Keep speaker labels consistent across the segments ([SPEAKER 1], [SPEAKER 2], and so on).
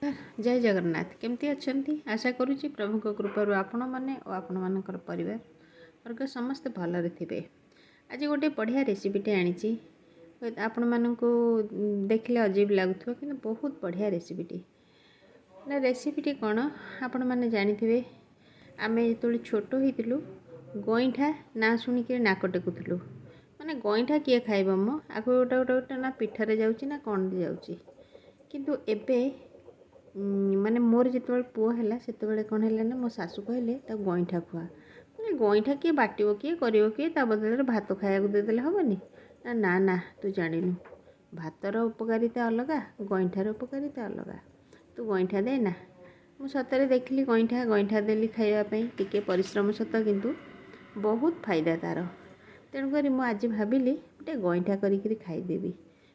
[SPEAKER 1] ନମସ୍କାର, ଜୟ ଜଗନ୍ନାଥ। କେମିତି ଅଛନ୍ତି? ଆଶା କରୁଛି ପ୍ରଭୁଙ୍କ କୃପାରୁ ଆପଣମାନେ ଓ ଆପଣମାନଙ୍କର ପରିବାର ବର୍ଗ ସମସ୍ତେ ଭଲରେ ଥିବେ। ଆଜି ଗୋଟେ ବଢ଼ିଆ ରେସିପିଟେ ଆଣିଛି। ଆପଣମାନଙ୍କୁ ଦେଖିଲେ ଅଜୀବ ଲାଗୁଥିବ, କିନ୍ତୁ ବହୁତ ବଢ଼ିଆ ରେସିପିଟି। ନା, ରେସିପିଟି କ'ଣ ଆପଣମାନେ ଜାଣିଥିବେ। ଆମେ ଯେତେବେଳେ ଛୋଟ ହେଇଥିଲୁ, ଗଇଁଠା ନାଁ ଶୁଣିକିରି ନାକ ଟେକୁଥିଲୁ। ମାନେ ଗଇଁଠା କିଏ ଖାଇବ ମ, ଆକୁ ଗୋଟେ ନା ପିଠାରେ ଯାଉଛି ନା କ'ଣରେ ଯାଉଛି। କିନ୍ତୁ ଏବେ ମାନେ ମୋର ଯେତେବେଳେ ପୁଅ ହେଲା, ସେତେବେଳେ କ'ଣ ହେଲା ନା ମୋ ଶାଶୁ କହିଲେ, ତାକୁ ଗଇଁଠା ଖୁଆ। ମାନେ ଗଇଁଠା କିଏ ବାଟିବ କିଏ, କରିବ କିଏ? ତା ବଦଳରେ ଭାତ ଖାଇବାକୁ ଦେଇଦେଲେ ହେବନି? ନା ନା ନା, ତୁ ଜାଣିନୁ, ଭାତର ଉପକାରିତା ଅଲଗା, ଗଇଁଠାର ଉପକାରିତା ଅଲଗା, ତୁ ଗଇଁଠା ଦେ ନା। ମୁଁ ସତରେ ଦେଖିଲି, ଗଇଁଠା ଦେଲି ଖାଇବା ପାଇଁ। ଟିକେ ପରିଶ୍ରମ ସତ, କିନ୍ତୁ ବହୁତ ଫାଇଦା ତା'ର। ତେଣୁକରି ମୁଁ ଆଜି ଭାବିଲି ଗୋଟେ ଗଇଁଠା କରିକିରି ଖାଇଦେବି,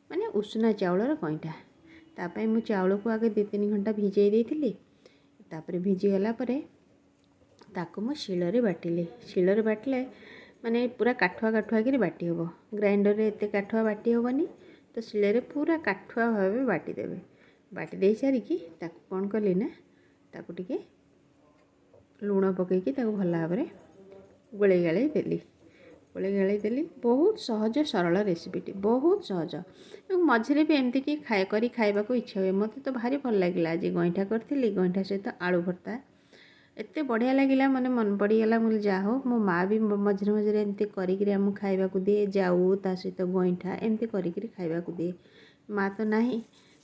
[SPEAKER 1] ମାନେ ଉଷୁନା ଚାଉଳର ଗଇଁଠା। ତା ପାଇଁ ମୁଁ ଚାଉଳକୁ ଆଗେ 2-3 ଘଣ୍ଟା ଭିଜେଇ ଦେଇଥିଲି। ତାପରେ ଭିଜିଗଲା ପରେ ତାକୁ ମୁଁ ଶିଳରେ ବାଟିଲି। ଶିଳରେ ବାଟିଲେ ମାନେ ପୁରା କାଠୁଆ କାଠୁଆ କିରି ବାଟି ହେବ। ଗ୍ରାଇଣ୍ଡରରେ ଏତେ କାଠୁଆ ବାଟି ହେବନି, ତ ଶିଳରେ ପୁରା କାଠୁଆ ଭାବେ ବାଟିଦେବେ। ବାଟି ଦେଇ ସାରିକି ତାକୁ କ'ଣ କଲି ନା ତାକୁ ଟିକେ ଲୁଣ ପକାଇକି ତାକୁ ଭଲ ଭାବରେ ଗୋଳେଇ ଗାଳେଇ ଦେଲି, ଗୋଳେଇ ଗାଳେଇ ଦେଲି। ବହୁତ ସହଜ ସରଳ ରେସିପିଟି, ବହୁତ ସହଜ ଏବଂ ମଝିରେ ବି ଏମିତିକି ଖାଇ କରି ଖାଇବାକୁ ଇଚ୍ଛା ହୁଏ। ମୋତେ ତ ଭାରି ଭଲ ଲାଗିଲା। ଆଜି ଗଇଁଠା କରିଥିଲି, ଗଇଁଠା ସହିତ ଆଳୁ ଭର୍ତ୍ତା ଏତେ ବଢ଼ିଆ ଲାଗିଲା। ମାନେ ମନେ ପଡ଼ିଗଲା, ମୁଁ ଯାହା ହଉ ମୋ ମା' ବି ମଝିରେ ମଝିରେ ଏମିତି କରିକିରି ଆମକୁ ଖାଇବାକୁ ଦିଏ। ଯାଉ ତା ସହିତ ଗଇଁଠା ଏମିତି କରିକିରି ଖାଇବାକୁ ଦିଏ। ମା' ତ ନାହିଁ,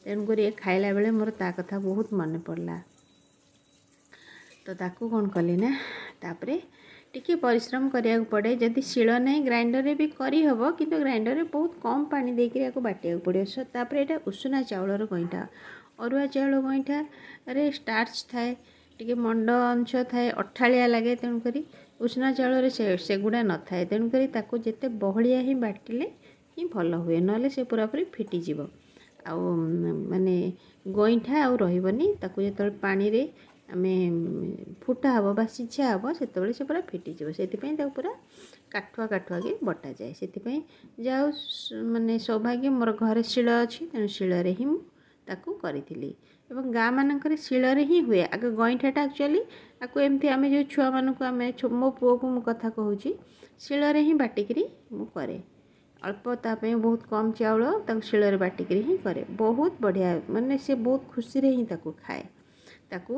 [SPEAKER 1] ତେଣୁକରି ଖାଇଲା ବେଳେ ମୋର ତା କଥା ବହୁତ ମନେ ପଡ଼ିଲା। ତ ତାକୁ କ'ଣ କଲି ନା ତାପରେ ଟିକେ ପରିଶ୍ରମ କରିବାକୁ ପଡ଼େ। ଯଦି ଶିଳ ନାହିଁ, ଗ୍ରାଇଣ୍ଡରରେ ବି କରିହେବ, କିନ୍ତୁ ଗ୍ରାଇଣ୍ଡରରେ ବହୁତ କମ୍ ପାଣି ଦେଇକରି ଆକୁ ବାଟିବାକୁ ପଡ଼ିବ। ତାପରେ ଏଇଟା ଉଷୁନା ଚାଉଳର ଗଇଁଠା। ଅରୁଆ ଚାଉଳ ଗଇଁଠାରେ ଷ୍ଟାର୍ଚ ଥାଏ, ଟିକେ ମଣ୍ଡ ଅଂଶ ଥାଏ, ଅଠାଳିଆ ଲାଗେ। ତେଣୁକରି ଉଷୁନା ଚାଉଳରେ ସେ ସେଗୁଡ଼ା ନଥାଏ। ତେଣୁକରି ତାକୁ ଯେତେ ବହଳିଆ ହିଁ ବାଟିଲେ ହିଁ ଭଲ ହୁଏ, ନହେଲେ ସେ ପୁରାପୁରି ଫିଟିଯିବ ଆଉ ମାନେ ଗଇଁଠା ଆଉ ରହିବନି। ତାକୁ ଯେତେବେଳେ ପାଣିରେ ଆମେ ଫୁଟା ହେବ ବା ସିଝା ହେବ, ସେତେବେଳେ ସେ ପୁରା ଫିଟିଯିବ। ସେଥିପାଇଁ ତାକୁ ପୁରା କାଠୁଆ କାଠୁଆ କି ବଟାଯାଏ। ସେଥିପାଇଁ ଯାଉ ମାନେ ସୌଭାଗ୍ୟ ମୋର ଘରେ ଶିଳ ଅଛି, ତେଣୁ ଶିଳରେ ହିଁ ମୁଁ ତାକୁ କରିଥିଲି। ଏବଂ ଗାଁ ମାନଙ୍କରେ ଶିଳରେ ହିଁ ହୁଏ ଆଗ ଗଇଁଠାଟା। ଆକ୍ଚୁଆଲି ଆକୁ ଏମିତି ଆମେ ଯେଉଁ ଛୁଆମାନଙ୍କୁ, ଆମେ ମୋ ପୁଅକୁ ମୁଁ କଥା କହୁଛି, ଶିଳରେ ହିଁ ବାଟିକିରି ମୁଁ କରେ। ଅଳ୍ପ ତା ପାଇଁ ବହୁତ କମ୍ ଚାଉଳ, ତାକୁ ଶିଳରେ ବାଟିକିରି ହିଁ କରେ। ବହୁତ ବଢ଼ିଆ, ମାନେ ସେ ବହୁତ ଖୁସିରେ ହିଁ ତାକୁ ଖାଏ। ତାକୁ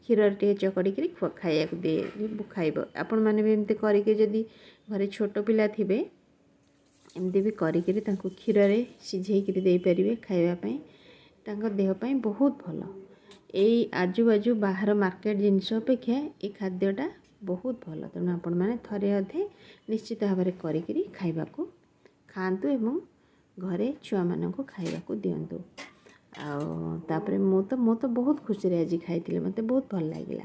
[SPEAKER 1] କ୍ଷୀରରେ ଟିକେ ଚକଡ଼ିକିରି ଖାଇବାକୁ ଦିଏ, ଖାଇବ। ଆପଣମାନେ ବି ଏମିତି କରିକି ଯଦି ଘରେ ଛୋଟ ପିଲା ଥିବେ, ଏମିତି ବି କରିକିରି ତାଙ୍କୁ କ୍ଷୀରରେ ସିଝେଇକିରି ଦେଇପାରିବେ ଖାଇବା ପାଇଁ। ତାଙ୍କ ଦେହ ପାଇଁ ବହୁତ ଭଲ। ଏଇ ଆଜୁବାଜୁ ବାହାର ମାର୍କେଟ ଜିନିଷ ଅପେକ୍ଷା ଏ ଖାଦ୍ୟଟା ବହୁତ ଭଲ। ତେଣୁ ଆପଣମାନେ ଥରେ ଅଧେ ନିଶ୍ଚିତ ଭାବରେ କରିକିରି ଖାଇବାକୁ ଖାଆନ୍ତୁ ଏବଂ ଘରେ ଛୁଆମାନଙ୍କୁ ଖାଇବାକୁ ଦିଅନ୍ତୁ। ଆଉ ତାପରେ ମୁଁ ତ ବହୁତ ଖୁସିରେ ଆଜି ଖାଇଥିଲି, ମୋତେ ବହୁତ ଭଲ ଲାଗିଲା।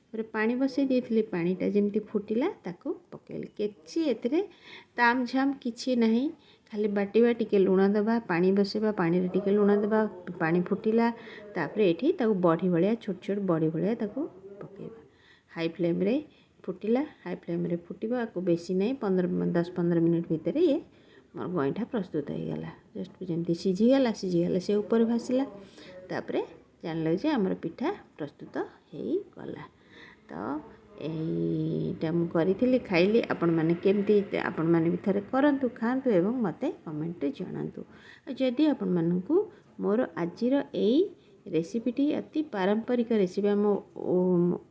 [SPEAKER 1] ତାପରେ ପାଣି ବସାଇ ଦେଇଥିଲି। ପାଣିଟା ଯେମିତି ଫୁଟିଲା, ତାକୁ ପକାଇଲି। କିଛି ଏଥିରେ ତାମ ଝାମ କିଛି ନାହିଁ। ଖାଲି ବାଟିବା, ଟିକେ ଲୁଣ ଦେବା, ପାଣି ବସାଇବା, ପାଣିରେ ଟିକେ ଲୁଣ ଦେବା, ପାଣି ଫୁଟିଲା, ତାପରେ ଏଇଠି ତାକୁ ବଢ଼ି ଭଳିଆ, ଛୋଟ ଛୋଟ ବଢ଼ି ଭଳିଆ ତାକୁ ପକାଇବା। ହାଇ ଫ୍ଲେମ୍ରେ ଫୁଟିଲା, ହାଇ ଫ୍ଲେମ୍ରେ ଫୁଟିବ ଆକୁ, ବେଶୀ ନାହିଁ, 15, 10-15 ମିନିଟ୍ ଭିତରେ ଇଏ ମୋର ଗଇଁଠା ପ୍ରସ୍ତୁତ ହେଇଗଲା। ଜଷ୍ଟ ଯେମିତି ସିଝିଗଲା, ସିଝିଗଲା, ସେ ଉପରେ ଭାସିଲା, ତାପରେ ଜାଣିଲେ ଯେ ଆମର ପିଠା ପ୍ରସ୍ତୁତ ହେଇଗଲା। ତ ଏଇଟା ମୁଁ କରିଥିଲି, ଖାଇଲି। ଆପଣମାନେ କେମିତି, ଆପଣମାନେ ବି ଥରେ କରନ୍ତୁ, ଖାଆନ୍ତୁ ଏବଂ ମୋତେ କମେଣ୍ଟରେ ଜଣାନ୍ତୁ। ଆଉ ଯଦି ଆପଣମାନଙ୍କୁ ମୋର ଆଜିର ଏଇ ରେସିପିଟି, ଅତି ପାରମ୍ପରିକ ରେସିପି ଆମ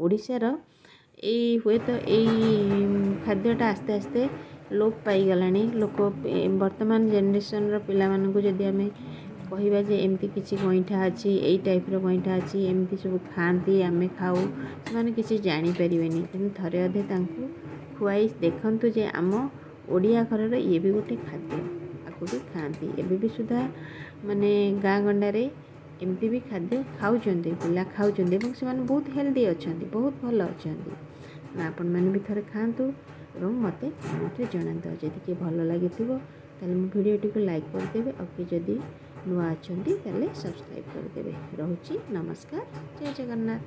[SPEAKER 1] ଓଡ଼ିଶାର ଏଇ, ହୁଏତ ଏଇ ଖାଦ୍ୟଟା ଆସ୍ତେ ଆସ୍ତେ ଲୋପ ପାଇଗଲାଣି। ଲୋକ ବର୍ତ୍ତମାନ ଜେନେରେସନ୍ର ପିଲାମାନଙ୍କୁ ଯଦି ଆମେ କହିବା ଯେ ଏମିତି କିଛି ଗଇଁଠା ଅଛି, ଏଇ ଟାଇପ୍ର ଗଇଁଠା ଅଛି, ଏମିତି ସବୁ ଖାଆନ୍ତି, ଆମେ ଖାଉ, ସେମାନେ କିଛି ଜାଣିପାରିବେନି। ତେଣୁ ଥରେ ଅଧେ ତାଙ୍କୁ ଖୁଆଇ ଦେଖନ୍ତୁ ଯେ ଆମ ଓଡ଼ିଆ ଘରର ଇଏ ବି ଗୋଟେ ଖାଦ୍ୟ, ଆକୁ ବି ଖାଆନ୍ତି। ଏବେ ବି ସୁଦ୍ଧା ମାନେ ଗାଁ ଗଣ୍ଡାରେ ଏମିତି ବି ଖାଦ୍ୟ ଖାଉଛନ୍ତି, ପିଲା ଖାଉଛନ୍ତି ଏବଂ ସେମାନେ ବହୁତ ହେଲ୍ଦି ଅଛନ୍ତି, ବହୁତ ଭଲ ଅଛନ୍ତି। ଆପଣମାନେ ବି ଥରେ ଖାଆନ୍ତୁ ଏବଂ ମୋତେ କମେଣ୍ଟରେ ଜଣାନ୍ତୁ। ଆଉ ଯଦି କିଏ ଭଲ ଲାଗିଥିବ, ତାହେଲେ ମୋ ଭିଡ଼ିଓଟିକୁ ଲାଇକ୍ କରିଦେବେ। ଆଉ କିଏ ଯଦି ନୂଆ ଅଛନ୍ତି, ତାହେଲେ ସବସ୍କ୍ରାଇବ୍ କରିଦେବେ। ରହୁଛି, ନମସ୍କାର, ଜୟ ଜଗନ୍ନାଥ।